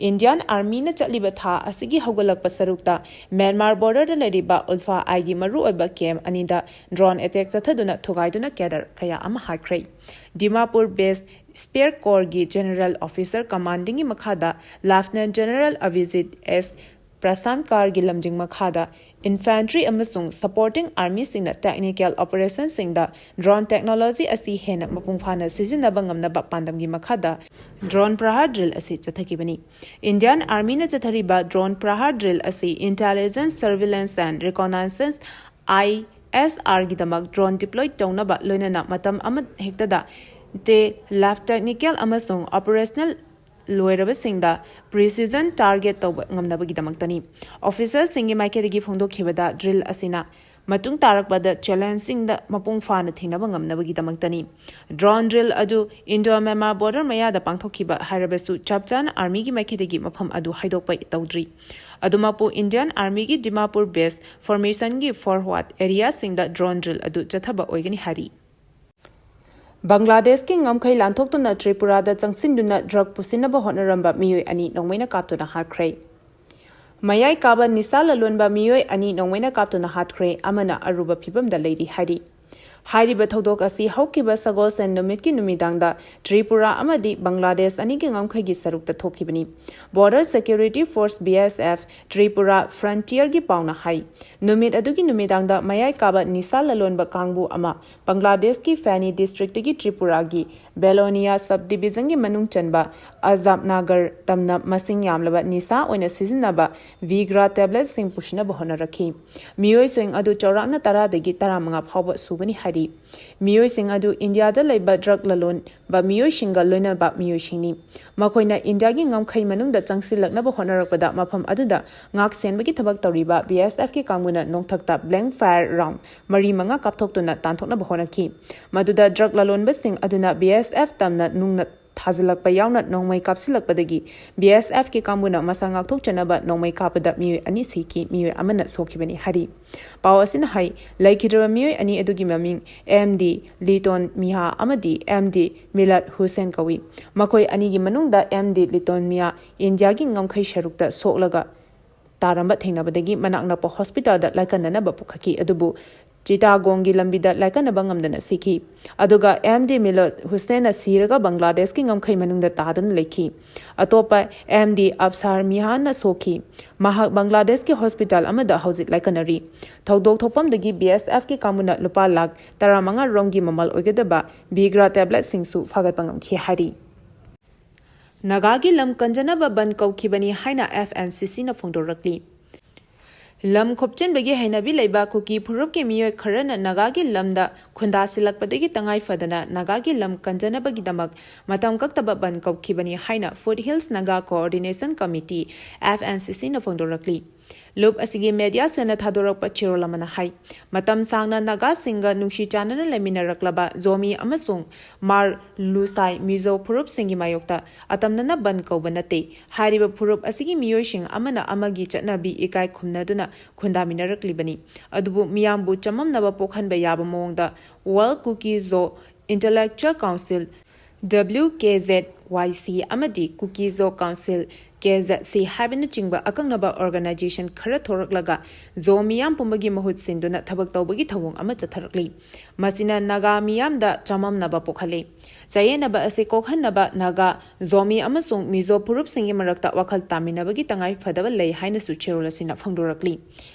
ꯏꯟꯗꯤꯌꯟ ꯑꯥꯔꯃꯤꯅ ꯆꯠꯂꯤꯕ ꯊꯥ ꯑꯁꯤꯒꯤ ꯍꯧꯒꯠꯂꯛꯄ ꯁꯔꯨꯛꯇ ꯃ꯭ꯌꯥꯟꯃꯥꯔ borderꯗ ꯂꯩꯔꯤꯕ ꯎꯜꯐꯥ ꯑꯥꯏꯒꯤ ꯃꯔꯨꯑꯣꯏꯕ ꯀꯦꯝꯞ ꯑꯅꯤꯗ drone attack ꯆꯠꯊꯗꯨꯅ ꯊꯨꯒꯥꯏꯗꯨꯅ cadre ꯀꯌꯥ ꯑꯃ ꯍꯥꯠꯈ꯭ꯔꯦ꯫ Dimapur base Spear Corpsꯀꯤ general officer commandingꯒꯤ ꯃꯈꯥꯗ Lieutenant General Abhijit S ꯄ꯭ꯔꯁꯥꯟ ꯀꯥꯔꯒꯤ ꯂꯝꯖꯤꯡ ꯃꯈꯥꯗ Infantry ꯑꯃꯁꯨꯡ supporting armyꯁꯤꯡꯅ technical operationꯁꯤꯡꯗ drone technology ꯑꯁꯤ ꯍꯦꯟꯅ ꯃꯄꯨꯡ ꯐꯥꯅ ꯁꯤꯖꯤꯟꯅꯕ ꯉꯝꯅꯕ ꯄꯥꯟꯗꯝꯒꯤ ꯃꯈꯥꯗ drone Prahar drill ꯑꯁꯤ ꯆꯠꯊꯈꯤꯕꯅꯤ꯫ Indian Armyꯅ ꯆꯠꯊꯔꯤꯕ drone Prahar drill ꯑꯁꯤ intelligence, surveillance and reconnaissance, ISRꯒꯤꯗꯃꯛ drone deploy ꯇꯧꯅꯕ ꯂꯣꯏꯅꯅ ꯃꯇꯝ ꯑꯃ ꯍꯦꯛꯇꯗ ꯇꯦ ꯂꯥꯐ technical ꯑꯃꯁꯨꯡ operational ꯂꯣꯏꯔꯕꯁꯤꯡꯗ precision target ꯇꯧꯕ ꯉꯝꯅꯕꯒꯤꯗꯃꯛꯇꯅꯤ꯫ Officerꯁꯤꯡꯒꯤ ꯃꯥꯏꯀꯩꯗꯒꯤ ꯐꯣꯡꯗꯣꯛꯈꯤꯕꯗ, drill ꯑꯁꯤꯅ ꯃꯇꯨꯡ ꯇꯥꯔꯛꯄꯗ challengeꯁꯤꯡꯗ ꯃꯄꯨꯡ ꯐꯥꯅ ꯊꯦꯡꯅꯕ ꯉꯝꯅꯕꯒꯤꯗꯃꯛꯇꯅꯤ꯫ Drone drill ꯑꯗꯨ Indo-Myanmar border ꯃꯌꯥꯗ ꯄꯥꯡꯊꯣꯛꯈꯤꯕ ꯍꯥꯏꯔꯕꯁꯨ, ꯆꯞ ꯆꯥꯅ armyꯒꯤ ꯃꯥꯏꯀꯩꯗꯒꯤ ꯃꯐꯝ ꯑꯗꯨ ꯍꯥꯏꯗꯣꯛꯄ ꯇꯧꯗ꯭ꯔꯤ꯫ ꯑꯗꯨꯃꯛꯄꯨ, Indian Armyꯒꯤ Dimapur base formationꯒꯤ forward areaꯁꯤꯡꯗ drone drill ꯑꯗꯨ ꯆꯠꯊꯕ ꯑꯣꯏꯒꯅꯤ ꯍꯥꯏꯔꯤ꯫ ꯕꯪꯒ꯭ꯂꯥꯗꯦꯁꯀꯤ ꯉꯝꯈꯩ ꯂꯥꯟꯊꯣꯛꯇꯨꯅ ꯇ꯭ꯔꯤꯄꯨꯔꯥꯗ ꯆꯪꯁꯤꯟꯗꯨꯅ drug ꯄꯨꯁꯤꯟꯅꯕ ꯍꯣꯠꯅꯔꯝꯕ ꯃꯤꯑꯣꯏ ꯑꯅꯤ ꯅꯣꯡꯃꯩꯅ ꯀꯥꯞꯇꯨꯅ ꯍꯥꯠꯈ꯭ꯔꯦ꯫ ꯃꯌꯥꯏ ꯀꯥꯕ ꯅꯤꯁꯥ ꯂꯂꯣꯟꯕ ꯃꯤꯑꯣꯏ ꯑꯅꯤ ꯅꯣꯡꯃꯩꯅ ꯀꯥꯞꯇꯨꯅ ꯍꯥꯠꯈ꯭ꯔꯦ, ꯑꯃꯅ ꯑꯔꯨꯕ ꯐꯤꯕꯝꯗ ꯂꯩꯔꯤ ꯍꯥꯏꯔꯤ꯫ ꯍꯥꯏꯔꯤꯕ ꯊꯧꯗꯣꯛ ꯑꯁꯤ ꯍꯧꯈꯤꯕ ꯁꯒꯣꯜꯁꯦꯟ ꯅꯨꯃꯤꯠꯀꯤ ꯅꯨꯃꯤꯗꯥꯡꯗ ꯇ꯭ꯔꯤꯄꯨꯔꯥ ꯑꯃꯗꯤ ꯕꯪꯒ꯭ꯂꯥꯗꯦꯁ ꯑꯅꯤꯒꯤ ꯉꯝꯈꯩꯒꯤ ꯁꯔꯨꯛꯇ ꯊꯣꯛꯈꯤꯕꯅꯤ꯫ Border Security Force, BSF, Tripura frontierꯒꯤ ꯄꯥꯎꯅ ꯍꯥꯏ, ꯅꯨꯃꯤꯠ ꯑꯗꯨꯒꯤ ꯅꯨꯃꯤꯗꯥꯡꯗ ꯃꯌꯥꯏ ꯀꯥꯕ ꯅꯤꯁꯥ ꯂꯂꯣꯟꯕ ꯀꯥꯡꯕꯨ ꯑꯃ ꯕꯪꯒ꯭ꯂꯥꯗꯦꯁꯀꯤ ꯐꯦꯅꯤ districtꯇꯒꯤ ꯇ꯭ꯔꯤꯄꯨꯔꯥꯒꯤ ꯕꯦꯂꯣꯅꯤꯌꯥ subdivisionꯒꯤ ꯃꯅꯨꯡ ꯆꯟꯕ ꯑꯖꯥꯝꯅꯥꯒꯔ ꯇꯝꯅ ꯃꯁꯤꯡ ꯌꯥꯝꯂꯕ ꯅꯤꯁꯥ ꯑꯣꯏꯅ ꯁꯤꯖꯤꯟꯅꯕ Viagra tabletꯁꯤꯡ ꯄꯨꯁꯤꯟꯅꯕ ꯍꯣꯠꯅꯔꯛꯈꯤ꯫ ꯃꯤꯑꯣꯏꯁꯤꯡ ꯑꯗꯨ ꯆꯥꯎꯔꯥꯛꯅ ꯇꯔꯥꯗꯒꯤ ꯇꯔꯥꯃꯉꯥ ꯐꯥꯎꯕ ꯁꯨꯒꯅꯤ ꯍꯥꯏꯔꯤ꯫ ꯃꯤꯑꯣꯏꯁꯤꯡ ꯑꯗꯨ ꯏꯟꯗꯤꯌꯥꯗ ꯂꯩꯕ drug ꯂꯂꯣꯟꯕ ꯃꯤꯑꯣꯏꯁꯤꯡꯒ ꯂꯣꯏꯅꯕ ꯃꯤꯑꯣꯏꯁꯤꯡꯅꯤ꯫ ꯃꯈꯣꯏꯅ ꯏꯟꯗꯤꯌꯥꯒꯤ ꯉꯝꯈꯩ ꯃꯅꯨꯡꯗ ꯆꯪꯁꯤꯜꯂꯛꯅꯕ ꯍꯣꯠꯅꯔꯛꯄꯗ ꯃꯐꯝ ꯑꯗꯨꯗ ꯉꯥꯛ ꯁꯦꯟꯕꯒꯤ ꯊꯕꯛ ꯇꯧꯔꯤꯕ BSFꯀꯤ ꯀꯥꯡꯕꯨꯅ ꯅꯣꯡꯊꯛꯇ blank fire round ꯃꯔꯤ ꯃꯉꯥ ꯀꯥꯞꯊꯣꯛꯇꯨꯅ ꯇꯥꯟꯊꯣꯛꯅꯕ ꯍꯣꯠꯅꯈꯤ꯫ ꯃꯗꯨꯗ drug ꯂꯂꯣꯟꯕꯁꯤꯡ ꯑꯗꯨꯅ BSF ꯇꯝꯅ ꯅꯨꯡꯅ ꯊꯥꯖꯤꯜꯂꯛꯄ ꯌꯥꯎꯅ ꯅꯣꯡꯃꯩ ꯀꯥꯞꯁꯤꯜꯂꯛꯄꯗꯒꯤ BSFꯀꯤ ꯀꯥꯡꯕꯨꯅ ꯃꯁꯥ ꯉꯥꯛꯊꯣꯛꯆꯅꯕ ꯅꯣꯡꯃꯩ ꯀꯥꯞꯄꯗ ꯃꯤꯑꯣꯏ ꯑꯅꯤ ꯁꯤꯈꯤ, ꯃꯤꯑꯣꯏ ꯑꯃꯅ ꯁꯣꯛꯈꯤꯕꯅꯤ ꯍꯥꯏꯔꯤ꯫ ꯄꯥꯎ ꯑꯁꯤꯅ ꯍꯥꯏ, ꯂꯩꯈꯤꯗ꯭ꯔꯕ ꯃꯤꯑꯣꯏ ꯑꯅꯤ ꯑꯗꯨꯒꯤ ꯃꯃꯤꯡ MD ꯂꯤꯇꯣꯟ ꯃꯤꯍꯥ ꯑꯃꯗꯤ MD ꯃꯤꯂꯥꯠ ꯍꯨꯁꯦꯟ ꯀꯧꯏ꯫ ꯃꯈꯣꯏ ꯑꯅꯤꯒꯤ ꯃꯅꯨꯡꯗ MD ꯂꯤꯇꯣꯟ ꯃꯤꯌꯥ ꯏꯟꯗꯤꯌꯥꯒꯤ ꯉꯝꯈꯩ ꯁꯔꯨꯛꯇ ꯁꯣꯛꯂꯒ ꯇꯥꯔꯝꯕ ꯊꯦꯡꯅꯕꯗꯒꯤ ꯃꯅꯥꯛ ꯅꯛꯄ hospitalꯗ ꯂꯥꯏꯀꯠꯅꯅꯕ ꯄꯨꯈꯠꯈꯤ꯫ ꯑꯗꯨꯕꯨ ꯆꯤꯇꯥꯒꯣꯡꯒꯤ ꯂꯝꯕꯤꯗ ꯂꯥꯏꯀꯠꯅꯕ ꯉꯝꯗꯅ ꯁꯤꯈꯤ꯫ ꯑꯗꯨꯒ ꯑꯦꯝ ꯗꯤ ꯃꯤꯂꯣꯠ ꯍꯨꯁꯦꯟꯅ ꯁꯤꯔꯒ ꯕꯪꯒ꯭ꯂꯥꯗꯦꯁꯀꯤ ꯉꯝꯈꯩ ꯃꯅꯨꯡꯗ ꯇꯥꯗꯨꯅ ꯂꯩꯈꯤ꯫ ꯑꯇꯣꯞꯄ ꯑꯦꯝ ꯗꯤ ꯑꯞꯁꯥꯔ ꯃꯤꯍꯥꯟꯅ ꯁꯣꯛꯈꯤ꯫ ꯃꯍꯥꯛ ꯕꯪꯒ꯭ꯂꯥꯗꯦꯁꯀꯤ ꯍꯣꯁꯄꯤꯇꯥꯜ ꯑꯃꯗ ꯍꯧꯖꯤꯛ ꯂꯥꯏꯀꯠꯅꯔꯤ꯫ ꯊꯧꯗꯣꯛ ꯊꯣꯛꯐꯝꯗꯒꯤ ꯕꯤ ꯑꯦꯁ ꯑꯦꯐꯀꯤ ꯀꯥꯡꯕꯨꯅ ꯂꯨꯄꯥ ꯂꯥꯈ ꯇꯔꯥꯃꯉꯥ ꯔꯣꯝꯒꯤ ꯃꯃꯜ ꯑꯣꯏꯒꯗꯕ ꯕꯤꯒ꯭ꯔꯥ ꯇꯦꯕ꯭ꯂꯦꯠꯁꯤꯡꯁꯨ ꯐꯥꯒꯠꯄ ꯉꯝꯈꯤ ꯍꯥꯏꯔꯤ꯫ ꯅꯥꯒꯥꯒꯤ ꯂꯝ ꯀꯟꯖꯅꯕ ꯕꯟ ꯀꯧꯈꯤꯕꯅꯤ ꯍꯥꯏꯅ ꯑꯦꯐ ꯑꯦꯟ ꯁꯤ ꯁꯤꯅ ꯐꯣꯡꯗꯣꯔꯛꯂꯤ꯫ ꯂꯝ ꯈꯣꯞꯆꯤꯟꯕꯒꯤ ꯍꯩꯅꯕꯤ ꯂꯩꯕ ꯀꯨꯀꯤ ꯐꯨꯔꯨꯞꯀꯤ ꯃꯤꯑꯣꯏ ꯈꯔꯅ ꯅꯥꯒꯥꯒꯤ ꯂꯝꯗ ꯈꯨꯟꯗꯥꯁꯤꯜꯂꯛꯄꯗꯒꯤ ꯇꯉꯥꯏ ꯐꯗꯅ ꯅꯥꯒꯥꯒꯤ ꯂꯝ ꯀꯟꯖꯅꯕꯒꯤꯗꯃꯛ ꯃꯇꯝ ꯀꯛꯇꯕ ꯕꯟ ꯀꯧꯈꯤꯕꯅꯤ ꯍꯥꯏꯅ food hills Naga coordination Committee, F N ꯁꯤ ꯁꯤꯅ ꯐꯣꯡꯗꯣꯔꯛꯂꯤ꯫ ꯂꯨꯞ ꯑꯁꯤꯒꯤ ꯃꯦꯗꯤꯌꯥ ꯁꯦꯜꯅ ꯊꯥꯗꯣꯔꯛꯄ ꯆꯦꯔꯣꯜ ꯑꯃꯅ ꯍꯥꯏ, ꯃꯇꯝ ꯁꯥꯡꯅ ꯅꯥꯒꯥꯁꯤꯡꯒ ꯅꯨꯡꯁꯤ ꯆꯥꯟꯅꯅ ꯂꯩꯃꯤꯟꯅꯔꯛꯂꯕ ꯖꯣꯃꯤ ꯑꯃꯁꯨꯡ ꯃꯥꯔ ꯂꯨꯁꯥꯏ ꯃꯤꯖꯣ ꯐꯨꯔꯨꯞꯁꯤꯡꯒꯤ ꯃꯥꯌꯣꯛꯇ ꯑꯇꯝꯅꯅ ꯕꯟ ꯀꯧꯕ ꯅꯠꯇꯦ꯫ ꯍꯥꯏꯔꯤꯕ ꯐꯨꯔꯨꯞ ꯑꯁꯤꯒꯤ ꯃꯤꯑꯣꯏꯁꯤꯡ ꯑꯃꯅ ꯑꯃꯒꯤ ꯆꯠꯅꯕꯤ ꯏꯀꯥꯏ ꯈꯨꯝꯅꯗꯨꯅ ꯈꯨꯟꯗꯥꯃꯤꯟꯅꯔꯛꯂꯤꯕꯅꯤ꯫ ꯑꯗꯨꯕꯨ ꯃꯤꯌꯥꯝꯕꯨ ꯆꯃꯝꯅꯕ ꯄꯣꯛꯍꯟꯕ ꯌꯥꯕ ꯃꯑꯣꯡꯗ World Kuki Zo Intellectual Council, W K Z Y C, ꯑꯃꯗꯤ Kuki Zo Council, K Z C, ꯍꯥꯏꯕꯅꯆꯤꯡꯕ ꯑꯀꯛꯅꯕ ꯑꯣꯔꯒꯅꯥꯏꯖꯦꯁꯟ ꯈꯔ ꯊꯣꯔꯛꯂꯒ ꯖꯣ ꯃꯤꯌꯥꯝ ꯄꯨꯝꯕꯒꯤ ꯃꯍꯨꯠ ꯁꯤꯟꯗꯨꯅ ꯊꯕꯛ ꯇꯧꯕꯒꯤ ꯊꯧꯑꯣꯡ ꯑꯃ ꯆꯠꯊꯔꯛꯂꯤ꯫ ꯃꯁꯤꯅ ꯅꯥꯒꯥ ꯃꯤꯌꯥꯝꯗ ꯆꯃꯝꯅꯕ ꯄꯣꯛꯍꯜꯂꯤ꯫ ꯆꯌꯦꯠꯅꯕ ꯑꯁꯤ ꯀꯣꯛꯍꯟꯅꯕ ꯅꯥꯒꯥ, ꯖꯣꯃꯤ ꯑꯃꯁꯨꯡ ꯃꯤꯖꯣ ꯐꯨꯔꯨꯞꯁꯤꯡꯒꯤ ꯃꯔꯛꯇ ꯋꯥꯈꯜ ꯇꯥꯃꯤꯟꯅꯕꯒꯤ ꯇꯉꯥꯏ ꯐꯗꯕ ꯂꯩ ꯍꯥꯏꯅꯁꯨ ꯆꯦꯔꯣꯜ ꯑꯁꯤꯅ ꯐꯣꯡꯗꯣꯔꯛꯂꯤ꯫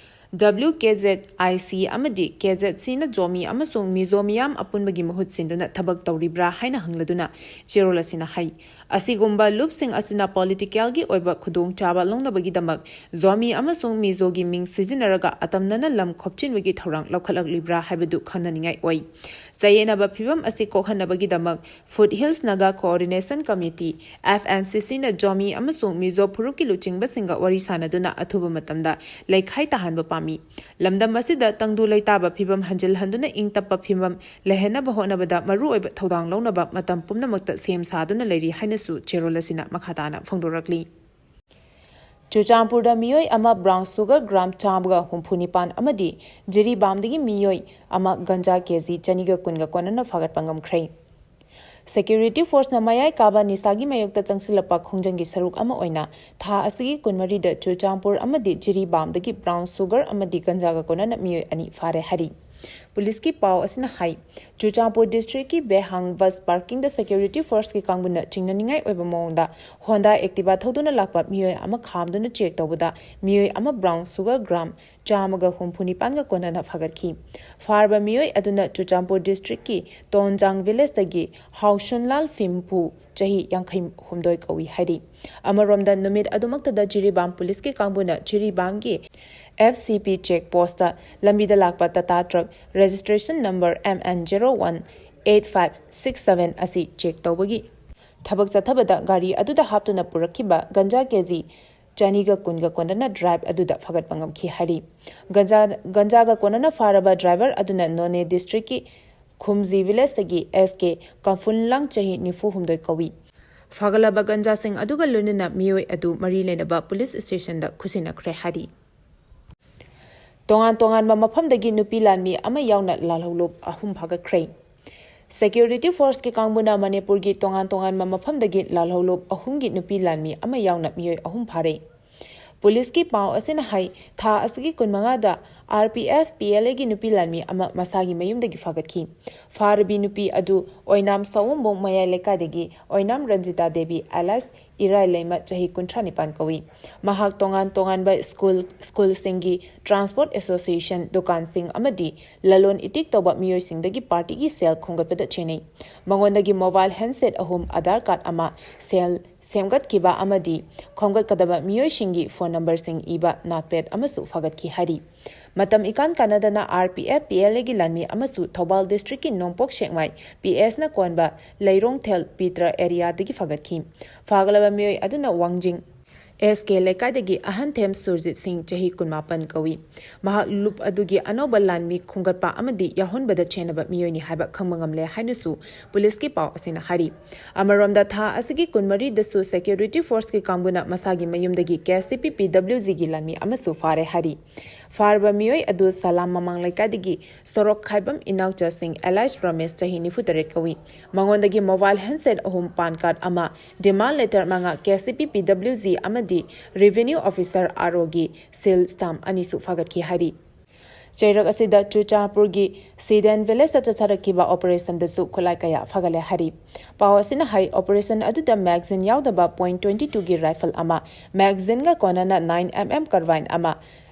W K Z I C ꯑꯃꯗꯤ K Z C ꯅ ꯖꯣꯃꯤ ꯑꯃꯁꯨꯡ ꯃꯤꯖꯣ ꯃꯤꯌꯥꯝ ꯑꯄꯨꯟꯕꯒꯤ ꯃꯍꯨꯠ ꯁꯤꯟꯗꯨꯅ ꯊꯕꯛ ꯇꯧꯔꯤꯕ꯭ꯔꯥ ꯍꯥꯏꯅ ꯍꯪꯂꯗꯨꯅ ꯆꯦꯔꯣꯜ ꯑꯁꯤꯅ ꯍꯥꯏ, ꯑꯁꯤꯒꯨꯝꯕ ꯂꯨꯞꯁꯤꯡ ꯑꯁꯤꯅ ꯄꯣꯂꯤꯇꯤꯀꯦꯜꯒꯤ ꯑꯣꯏꯕ ꯈꯨꯗꯣꯡꯆꯥꯕ ꯂꯧꯅꯕꯒꯤꯗꯃꯛ ꯖꯣꯃꯤ ꯑꯃꯁꯨꯡ ꯃꯤꯖꯣꯒꯤ ꯃꯤꯡ ꯁꯤꯖꯤꯟꯅꯔꯒ ꯑꯇꯝꯅꯅ ꯂꯝ ꯈꯣꯞꯆꯤꯟꯕꯒꯤ ꯊꯧꯔꯥꯡ ꯂꯧꯈꯠꯂꯛꯂꯤꯕ꯭ꯔꯥ ꯍꯥꯏꯕꯗꯨ ꯈꯪꯅꯅꯤꯡꯉꯥꯏ ꯑꯣꯏ꯫ ꯆꯌꯦꯠꯅꯕ ꯐꯤꯚꯝ ꯑꯁꯤ ꯀꯣꯛꯍꯟꯅꯕꯒꯤꯗꯃꯛ food hills Naga coordination committee, F N C C ꯅ ꯖꯣꯃꯤ ꯑꯃꯁꯨꯡ ꯃꯤꯖꯣ ꯐꯨꯔꯨꯞꯀꯤ ꯂꯨꯆꯤꯡꯕꯁꯤꯡꯒ ꯋꯥꯔꯤ ꯁꯥꯅꯗꯨꯅ ꯑꯊꯨꯕ ꯃꯇꯝꯗ ꯂꯩꯈꯥꯏ ꯇꯥꯍꯟꯕ ꯄꯥꯝꯃꯤ꯫ ꯂꯝꯗꯝ ꯑꯁꯤꯗ ꯇꯪꯗꯨ ꯂꯩꯇꯥꯕ ꯐꯤꯚꯝ ꯍꯟꯖꯤꯜꯍꯟꯗꯨꯅ ꯏꯪ ꯇꯞꯄ ꯐꯤꯚꯝ ꯂꯩꯍꯟꯅꯕ ꯍꯣꯠꯅꯕꯗ ꯃꯔꯨꯑꯣꯏꯕ ꯊꯧꯗꯥꯡ ꯂꯧꯅꯕ ꯃꯇꯝ ꯄꯨꯝꯅꯃꯛꯇ ꯁꯦꯝ ꯁꯥꯗꯨꯅ ꯂꯩꯔꯤ ꯍꯥꯏꯅꯁꯨ ꯆꯦꯔꯣꯜ ꯑꯁꯤꯅ ꯃꯈꯥ ꯇꯥꯅ ꯐꯣꯡꯗꯣꯔꯛꯂꯤ꯫ ꯆꯨꯔꯆꯥꯟꯄꯨꯔꯗ ꯃꯤꯑꯣꯏ ꯑꯃ ꯕ꯭ꯔꯥꯎꯟ ꯁꯨꯒꯔ ꯒ꯭ꯔꯥꯝ ꯆꯥꯝꯃꯒ ꯍꯨꯝꯐꯨ ꯅꯤꯄꯥꯟ ꯑꯃꯗꯤ ꯖꯤꯔꯤꯕꯥꯝꯗꯒꯤ ꯃꯤꯑꯣꯏ ꯑꯃ ꯒꯟꯖꯥ ꯀꯦꯖꯤ ꯆꯅꯤꯒ ꯀꯨꯟꯒ ꯀꯣꯟꯅꯅ ꯐꯥꯒꯠꯄ ꯉꯝꯈ꯭ꯔꯦ꯫ ꯁꯦꯀ꯭ꯌꯨꯔꯤꯇꯤ ꯐꯣꯔꯁꯅ ꯃꯌꯥꯏ ꯀꯥꯕ ꯅꯤꯁꯥꯒꯤ ꯃꯥꯌꯣꯛꯇ ꯆꯪꯁꯤꯜꯂꯛꯄ ꯈꯣꯡꯖꯪꯒꯤ ꯁꯔꯨꯛ ꯑꯃ ꯑꯣꯏꯅ ꯊꯥ ꯑꯁꯤꯒꯤ ꯀꯨꯟꯃꯔꯤꯗ ꯆꯨꯔꯆꯥꯟꯄꯨꯔ ꯑꯃꯗꯤ ꯖꯤꯔꯤꯕꯥꯝꯗꯒꯤ ꯕ꯭ꯔꯥꯎꯟ ꯁꯨꯒꯔ ꯑꯃꯗꯤ ꯒꯟꯖꯥꯒ ꯀꯣꯟꯅꯅ ꯃꯤꯑꯣꯏ ꯑꯅꯤ ꯐꯥꯔꯦ ꯍꯥꯏꯔꯤ꯫ ꯄꯨꯂꯤꯁꯀꯤ ꯄꯥꯎ ꯑꯁꯤꯅ ꯍꯥꯏ, ꯆꯨꯔꯆꯥꯟꯄꯨꯔ ꯗꯤꯁꯇ꯭ꯔꯤꯛꯀꯤ ꯕꯦꯍꯥꯡ ꯕꯁ ꯄꯥꯔꯀꯤꯡꯗ ꯁꯦꯀ꯭ꯌꯨꯔꯤꯇꯤ ꯐꯣꯔꯁꯀꯤ ꯀꯥꯡꯕꯨꯅ ꯆꯤꯡꯅꯅꯤꯡꯉꯥꯏ ꯑꯣꯏꯕ ꯃꯑꯣꯡꯗ ꯍꯣꯟꯗꯥ ꯑꯦꯛꯇꯤꯚꯥ ꯊꯧꯗꯨꯅ ꯂꯥꯛꯄ ꯃꯤꯑꯣꯏ ꯑꯃ ꯈꯥꯝꯗꯨꯅ ꯆꯦꯛ ꯇꯧꯕꯗ ꯃꯤꯑꯣꯏ ꯑꯃ ꯕ꯭ꯔꯥꯎꯟ ꯁꯨꯒꯔ ꯒ꯭ꯔꯥꯝ ꯆꯥꯝꯃꯒ ꯍꯨꯝꯐꯨ ꯅꯤꯄꯥꯟꯒ ꯀꯣꯟꯅꯅ ꯐꯥꯒꯠꯈꯤ꯫ ꯐꯥꯔꯕ ꯃꯤꯑꯣꯏ ꯑꯗꯨꯅ ꯆꯨꯔꯆꯥꯟꯄꯨꯔ ꯗꯤꯁꯇ꯭ꯔꯤꯛꯀꯤ ꯇꯣꯟꯖꯥꯡ ꯚꯤꯂꯦꯖꯇꯒꯤ ꯍꯥꯎꯁꯨꯟꯂꯥꯜ ꯐꯤꯝꯐꯨ, ꯆꯍꯤ ꯌꯥꯡꯈꯩ ꯍꯨꯝꯗꯣꯏ ꯀꯧꯏ ꯍꯥꯏꯔꯤ꯫ ꯑꯃꯔꯣꯝꯗ, ꯅꯨꯃꯤꯠ ꯑꯗꯨꯃꯛꯇꯗ ꯖꯤꯔꯤꯕꯥꯝ ꯄꯨꯂꯤꯁꯀꯤ ꯀꯥꯡꯕꯨꯅ ꯖꯤꯔꯤꯕꯥꯝꯒꯤ F C P check post ꯂꯝꯕꯤꯗ ꯂꯥꯛꯄ Tata truck registration number M N zero one eight five six seven ꯑꯁꯤ ꯆꯦꯛ ꯇꯧꯕꯒꯤ ꯊꯕꯛ ꯆꯠꯊꯕꯗ ꯒꯥꯔꯤ ꯑꯗꯨꯗ ꯍꯥꯞꯇꯨꯅ ꯄꯨꯔꯛꯈꯤꯕ ꯒꯟꯖꯥ ꯀꯦꯖꯤ ꯆꯅꯤꯒ ꯀꯨꯟꯒ ꯀꯣꯟꯅꯅ ꯗ꯭ꯔꯥꯏꯚ ꯑꯗꯨꯗ ꯐꯥꯒꯠꯄ ꯉꯝꯈꯤ ꯍꯥꯏꯔꯤ꯫ ꯒꯟꯖꯥ, ꯒꯟꯖꯥꯒ ꯀꯣꯟꯅꯅ ꯐꯥꯔꯕ ꯗ꯭ꯔꯥꯏꯚꯔ ꯑꯗꯨꯅ ꯅꯣꯅꯦ ꯗꯤꯁꯇ꯭ꯔꯤꯛꯀꯤ ꯈꯨꯝꯖꯤ ꯚꯤꯂꯦꯖꯇꯒꯤ ꯑꯦꯁ ꯀꯦ ꯀꯝꯐꯨꯟꯂꯥꯡ, ꯆꯍꯤ ꯅꯤꯐꯨ ꯍꯨꯝꯗꯣꯏ ꯀꯧꯏ꯫ ꯐꯥꯒꯠꯂꯕ ꯒꯟꯖꯥꯁꯤꯡ ꯑꯗꯨꯒ ꯂꯣꯏꯅꯅ ꯃꯤꯑꯣꯏ ꯑꯗꯨ ꯃꯔꯤ ꯂꯩꯅꯕ ꯄꯨꯂꯤꯁ ꯁ꯭ꯇꯦꯁꯟꯗ ꯈꯨꯠꯁꯤꯟꯅꯈ꯭ꯔꯦ ꯍꯥꯏꯔꯤ꯫ ꯇꯣꯉꯥꯟ ꯇꯣꯉꯥꯟꯕ ꯃꯐꯝꯗꯒꯤ ꯅꯨꯄꯤ ꯂꯥꯟꯃꯤ ꯑꯃ ꯌꯥꯎꯅ ꯂꯥꯜꯍꯧꯂꯨꯞ ꯑꯍꯨꯝ ꯐꯥꯒꯠꯈ꯭ꯔꯦ꯫ ꯁꯦꯀ꯭ꯌꯨꯔꯤꯇꯤ ꯐꯣꯔꯁꯀꯤ ꯀꯥꯡꯕꯨꯅ ꯃꯅꯤꯄꯨꯔꯒꯤ ꯇꯣꯉꯥꯟ ꯇꯣꯉꯥꯟꯕ ꯃꯐꯝꯗꯒꯤ ꯂꯥꯜꯍꯧꯂꯨꯞ ꯑꯍꯨꯝꯒꯤ ꯅꯨꯄꯤ ꯂꯥꯟꯃꯤ ꯑꯃ ꯌꯥꯎꯅ ꯃꯤꯑꯣꯏ ꯑꯍꯨꯝ ꯐꯥꯔꯦ꯫ ꯄꯨꯂꯤꯁꯀꯤ ꯄꯥꯎ ꯑꯁꯤꯅ ꯍꯥꯏ, ꯊꯥ ꯑꯁꯤꯒꯤ ꯀꯨꯟꯃꯉꯥꯗ R P F P L ꯑꯦꯒꯤ ꯅꯨꯄꯤ ꯂꯥꯟꯃꯤ ꯑꯃ ꯃꯁꯥꯒꯤ ꯃꯌꯨꯝꯗꯒꯤ ꯐꯥꯒꯠꯈꯤ꯫ ꯐꯥꯔꯕꯤ ꯅꯨꯄꯤ ꯑꯗꯨ ꯑꯣꯏꯅꯥꯝ ꯁꯑꯣꯝꯕꯨꯡ ꯃꯌꯥꯏ ꯂꯩꯀꯥꯏꯗꯒꯤ ꯑꯣꯏꯅꯥꯝ ꯔꯟꯖꯤꯇꯥ ꯗꯦꯕꯤ alias ꯏꯔꯥꯏ ꯂꯩꯃ, ꯆꯍꯤ ꯀꯨꯟꯊ꯭ꯔꯥ ꯅꯤꯄꯥꯟ ꯀꯧꯏ꯫ ꯃꯍꯥꯛ ꯇꯣꯉꯥꯟ ꯇꯣꯉꯥꯟꯕ ꯁ꯭ꯀꯨꯜ, ꯁ꯭ꯀꯨꯜꯁꯤꯡꯒꯤ ꯇ꯭ꯔꯥꯟꯁꯄꯣꯔꯠ ꯑꯦꯁꯣꯁꯤꯌꯦꯁꯟ ꯗꯨꯀꯥꯟꯁꯤꯡ ꯑꯃꯗꯤ ꯂꯂꯣꯟ ꯏꯇꯤꯛ ꯇꯧꯕ ꯃꯤꯑꯣꯏꯁꯤꯡꯗꯒꯤ ꯄꯥꯔꯇꯤꯒꯤ ꯁꯦꯜ ꯈꯣꯝꯒꯠꯄꯗ ꯆꯦꯟꯅꯩ꯫ ꯃꯉꯣꯟꯗꯒꯤ ꯃꯣꯕꯥꯏꯜ ꯍꯦꯟꯁꯦꯠ ꯑꯍꯨꯝ, ꯑꯥꯙꯥꯔ ꯀꯥꯔꯗ ꯑꯃ, ꯁꯦꯜ ꯁꯦꯝꯒꯠꯈꯤꯕ ꯑꯃꯗꯤ ꯈꯣꯝꯒꯠꯀꯗꯕ ꯃꯤꯑꯣꯏꯁꯤꯡꯒꯤ ꯐꯣꯟ ꯅꯝꯕꯔꯁꯤꯡ ꯏꯕ ꯅꯣꯠꯄꯦꯗ ꯑꯃꯁꯨ ꯐꯥꯒꯠꯈꯤ ꯍꯥꯏꯔꯤ꯫ ꯃꯇꯝ ꯏꯀꯥꯟ ꯀꯥꯟꯅꯗꯅ R P F P L ꯑꯦꯒꯤ ꯂꯥꯟꯃꯤ ꯑꯃꯁꯨ ꯊꯧꯕꯥꯜ ꯗꯤꯁꯇ꯭ꯔꯤꯛꯀꯤ ꯅꯣꯡꯄꯣꯛ ꯁꯦꯛꯃꯥꯏ ꯄꯤ ꯑꯦꯁꯅ ꯀꯣꯟꯕ ꯂꯩꯔꯣꯡꯊꯦꯜ ꯄꯤꯇ꯭ꯔ ꯑꯦꯔꯤꯌꯥꯗꯒꯤ ꯐꯥꯒꯠꯈꯤ꯫ ꯐꯥꯒꯠꯂꯕ ꯃꯤꯑꯣꯏ ꯑꯗꯨꯅ ꯋꯥꯡꯖꯤꯡ ꯑꯦꯁ ꯀꯦ ꯂꯩꯀꯥꯏꯗꯒꯤ ꯑꯍꯟꯊꯦꯝ ꯁꯨꯔꯖꯤꯠ ꯁꯤꯡ, ꯆꯍꯤ ꯀꯨꯟꯃꯥꯄꯟ ꯀꯧꯏ꯫ ꯃꯍꯥꯛ ꯂꯨꯞ ꯑꯗꯨꯒꯤ ꯑꯅꯧꯕ ꯂꯥꯟꯃꯤ ꯈꯣꯝꯒꯠꯄ ꯑꯃꯗꯤ ꯌꯥꯎꯍꯟꯕꯗ ꯆꯦꯟꯅꯕ ꯃꯤꯑꯣꯏꯅꯤ ꯍꯥꯏꯕ ꯈꯪꯕ ꯉꯝꯂꯦ ꯍꯥꯏꯅꯁꯨ ꯄꯨꯂꯤꯁꯀꯤ ꯄꯥꯎ ꯑꯁꯤꯅ ꯍꯥꯏꯔꯤ꯫ ꯑꯃꯔꯣꯝꯗ, ꯊꯥ ꯑꯁꯤꯒꯤ ꯀꯨꯟꯃꯔꯤꯗꯁꯨ ꯁꯦꯀ꯭ꯌꯨꯔꯤꯇꯤ ꯐꯣꯔꯁꯀꯤ ꯀꯥꯡꯕꯨꯅ ꯃꯁꯥꯒꯤ ꯃꯌꯨꯝꯗꯒꯤ ꯀꯦ ꯑꯦꯁ ꯇꯤ ꯄꯤ ꯄꯤ ꯗꯕ꯭ꯂꯤꯎ ꯖꯤꯒꯤ ꯂꯥꯟꯃꯤ ꯑꯃꯁꯨ ꯐꯥꯔꯦ ꯍꯥꯏꯔꯤ꯫ ꯐꯥꯔꯕ ꯃꯤꯑꯣꯏ ꯑꯗꯨ ꯁꯂꯥꯝ ꯃꯃꯥꯡ ꯂꯩꯀꯥꯏꯗꯒꯤ ꯁꯣꯔꯣꯛ ꯈꯥꯏꯕꯝ ꯏꯅꯥꯎꯆꯥ ꯁꯤꯡ alias ꯔꯃꯦꯁ, ꯆꯍꯤ ꯅꯤꯐꯨ ꯇꯔꯦꯠ ꯀꯧꯏ꯫ ꯃꯉꯣꯟꯗꯒꯤ ꯃꯣꯕꯥꯏꯜ ꯍꯦꯟꯁꯦꯠ ꯑꯍꯨꯝ, ꯄꯥꯟ ꯀꯥꯔꯗ ꯑꯃ, ꯗꯤꯃꯥꯟ ꯂꯦꯇꯔ ꯃꯉꯥ, ꯀꯦ ꯑꯦꯁ ꯇꯤ ꯄꯤ ꯄꯤ ꯗꯕ꯭ꯂꯤꯎ ꯖꯤ ꯑꯃꯗꯤ ꯔꯦꯚꯤꯅ꯭ꯌꯨ ꯑꯣꯐꯤꯁꯔ ꯑꯥꯔ ꯑꯣꯒꯤ ꯁꯤꯜ ꯁ꯭ꯇꯥꯝꯞ ꯑꯅꯤꯁꯨ ꯐꯥꯒꯠꯈꯤ ꯍꯥꯏꯔꯤ꯫ ꯆꯩꯔꯛ ꯑꯁꯤꯗ ꯆꯨꯔꯆꯥꯟꯄꯨꯔꯒꯤ ꯁꯤꯗꯦꯟ ꯚꯤꯂꯦꯖꯇ ꯆꯠꯊꯔꯛꯈꯤꯕ ꯑꯣꯄꯔꯦꯁꯟꯗꯁꯨ ꯈꯨꯠꯂꯥꯏ ꯀꯌꯥ ꯐꯒꯠꯂꯦ ꯍꯥꯏꯔꯤ꯫ ꯄꯥꯎ ꯑꯁꯤꯅ ꯍꯥꯏ, ꯑꯣꯄꯔꯦꯁꯟ ꯑꯗꯨꯗ ꯃꯦꯒꯥꯖꯤꯟ ꯌꯥꯎꯗꯕ ꯄꯣꯏꯟ ꯇ꯭ꯋꯦꯟꯇꯤ ꯇꯨꯒꯤ ꯔꯥꯏꯐꯜ ꯑꯃ, ꯃꯦꯒꯥꯖꯤꯟꯒ ꯀꯣꯟꯅꯅ ꯅꯥꯏꯟ ꯑꯦꯝ ꯑꯦꯝ ꯀꯥꯔꯕꯥꯏꯟ ꯑꯃ,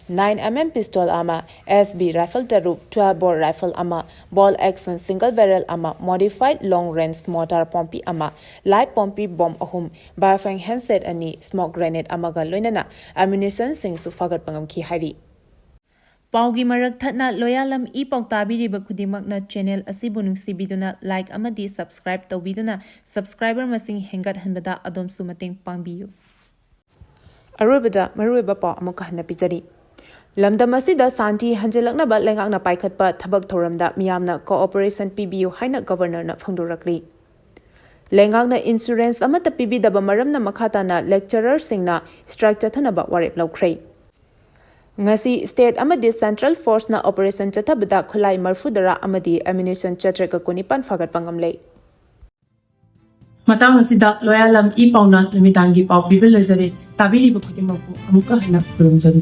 ꯅꯥꯏꯟ ꯑꯦꯝ ꯑꯦꯝ ꯄꯤꯁꯇꯣꯜ ꯑꯃ, ꯑꯦꯁ ꯕꯤ ꯔꯥꯏꯐꯜ ꯇꯔꯨꯛ, ꯇ꯭ꯋꯦꯜꯐ ꯕꯣꯔ ꯔꯥꯏꯐꯜ ꯑꯃ, ꯕꯣꯜ ꯑꯦꯛꯁꯟ ꯁꯤꯡꯒꯜ ꯕꯦꯔꯦꯜ ꯑꯃ, ꯃꯣꯗꯤꯐꯥꯏꯗ ꯂꯣꯡ ꯔꯦꯟꯖ ꯃꯣꯔꯇꯥꯔ ꯄꯣꯝꯄꯤ ꯑꯃ, ꯂꯥꯏꯠ ꯄꯣꯝꯄꯤ ꯕꯣꯝ ꯑꯍꯨꯝ, ꯕꯥꯏꯐꯦꯡ ꯍꯦꯟꯁꯦꯠ ꯑꯅꯤ, ꯁ꯭ꯃꯣꯛ ꯒ꯭ꯔꯦꯅꯦꯗ ꯑꯃꯒ ꯂꯣꯏꯅꯅ ꯑꯦꯃꯨꯅꯤꯁꯟꯁꯤꯡꯁꯨ ꯐꯥꯒꯠꯄ ꯉꯝꯈꯤ ꯍꯥꯏꯔꯤ꯫ ꯄꯥꯎꯒꯤ ꯃꯔꯛ ꯊꯠꯅ ꯂꯣꯌꯥꯂꯝ ꯏ ꯄꯥꯎ ꯇꯥꯕꯤꯔꯤꯕ ꯈꯨꯗꯤꯡꯃꯛꯅ ꯆꯦꯅꯦꯜ ꯑꯁꯤꯕꯨ ꯅꯨꯡꯁꯤꯕꯤꯗꯨꯅ ꯂꯥꯏꯛ ꯑꯃꯗꯤ ꯁꯕꯁꯀ꯭ꯔꯥꯏꯕ ꯇꯧꯕꯤꯗꯨꯅ ꯁꯕꯁꯀ꯭ꯔꯥꯏꯕꯔ ꯃꯁꯤꯡ ꯍꯦꯟꯒꯠꯍꯟꯕꯗ ꯑꯗꯣꯝꯁꯨ ꯃꯇꯦꯡ ꯄꯥꯡꯕꯤꯌꯨ꯫ ꯑꯔꯣꯏꯕꯗ ꯃꯔꯨꯑꯣꯏꯕ ꯄꯥꯎ ꯑꯃꯨꯛꯀ ꯍꯟꯅ ꯄꯤꯖꯔꯤ꯫ ꯂꯝꯗꯝ ꯑꯁꯤꯗ ꯁꯥꯟꯇꯤ ꯍꯟꯖꯤꯜꯂꯛꯅꯕ ꯂꯩꯉꯥꯛꯅ ꯄꯥꯏꯈꯠꯄ ꯊꯕꯛ ꯊꯧꯔꯝꯗ ꯃꯤꯌꯥꯝꯅ ꯀꯣꯑꯣꯄꯔꯦꯁꯟ ꯄꯤꯕꯤꯌꯨ ꯍꯥꯏꯅ ꯒꯕꯔꯅꯔꯅ ꯐꯣꯡꯗꯣꯔꯛꯂꯤ꯫ ꯂꯩꯉꯥꯛꯅ ꯏꯟꯁꯨꯔꯦꯟꯁ ꯑꯃꯠꯇ ꯄꯤꯕꯤꯗꯕ ꯃꯔꯝꯅ ꯃꯈꯥ ꯇꯥꯅ ꯂꯦꯛꯆꯔꯔꯁꯤꯡꯅ ꯁ꯭ꯇ꯭ꯔꯥꯏꯛ ꯆꯠꯊꯅꯕ ꯋꯥꯔꯦꯞ ꯂꯧꯈ꯭ꯔꯦ꯫ ꯉꯁꯤ ꯁ꯭ꯇꯦꯠ ꯑꯃꯗꯤ ꯁꯦꯟꯇ꯭ꯔꯦꯜ ꯐꯣꯔꯁꯅ ꯑꯣꯄꯔꯦꯁꯟ ꯆꯠꯊꯕꯗ ꯈꯨꯠꯂꯥꯏ ꯃꯔꯤꯐꯨ ꯇꯔꯥ ꯑꯃꯗꯤ ꯑꯦꯃꯨꯅꯤꯁꯟ ꯆꯥꯇ꯭ꯔꯦꯠꯀ ꯀꯨꯟꯅꯤꯄꯥꯟ ꯐꯥꯒꯠꯄ ꯉꯝꯂꯦ꯫ ꯃꯇꯥꯡ ꯑꯁꯤꯗ ꯂꯣꯌꯥꯂꯝ ꯏ ꯄꯥꯎꯅ ꯅꯨꯃꯤꯗꯥꯡꯒꯤ ꯄꯥꯎ ꯄꯤꯕ ꯂꯣꯏꯖꯔꯦ꯫ ꯇꯥꯕꯤꯔꯤꯕ ꯈꯨꯗꯤꯡꯃꯛꯄꯨ ꯑꯃꯨꯛꯀ ꯍꯟꯅ ꯈꯨꯔꯨꯝꯖꯔꯤ꯫